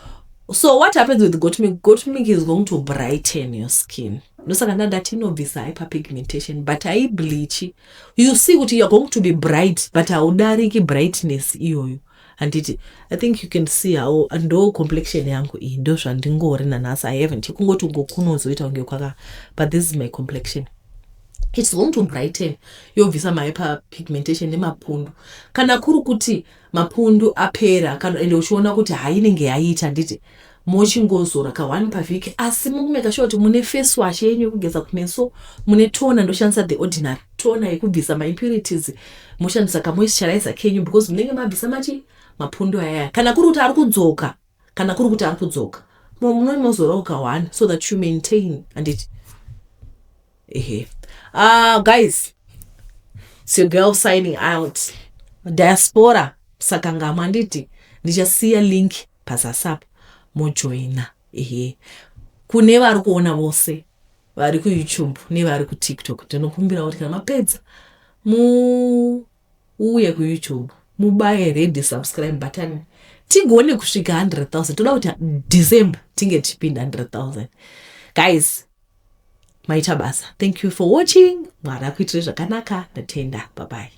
So what happens with goat milk? Goat milk is going to brighten your skin. Ndosaka ndandati inobvisa hyperpigmentation, but haibleachi. You see kuti you are going to be bright, but haudariki brightness iyoyo, handiti? I think you can see how ndo complexion yangu iyi, ndo zvandingori nanhasi. I haven't kungoti ngokunozoita kunge kwaka, but this is my complexion. It's going to brighten, yobvisa mahyperpigmentation nemapundu. Kana kuri kuti mapundu apera kana ende uchiona kuti hainenge yaita, handiti? Mochingozora ka1 pavhiki, asi mukumeka sure kuti mune face wash yenyu yekugeza kumeso, mune toner. Ndoshandisa The Ordinary toner yekubvisa maimpurities. Moshandisa kamoisturizer kenyu because munenge mabvisa machi mapundu ayaya. Kana kuri kuti ari kudzoka, kana kuri kuti ari kudzoka, munomozorawo ka1 so that you maintain, handiti? Ehe. Guys, it's your girl signing out. Diaspora, saka handiti ndichasiya link pazasi apo, mojoina. Ehe, kune vari kuona vose vari kuYouTube nevari kuTikTok, ndinokumbira kuti kana mapedza muuye kuYouTube, mubaye red subscribe button, tigone kusvika 100 000. Toda kuti December tinge tichipinda 100 000. Guys, maita basa. Thank you for watching. Mwari akuitire zvakanaka. Ndatenda. Bye bye.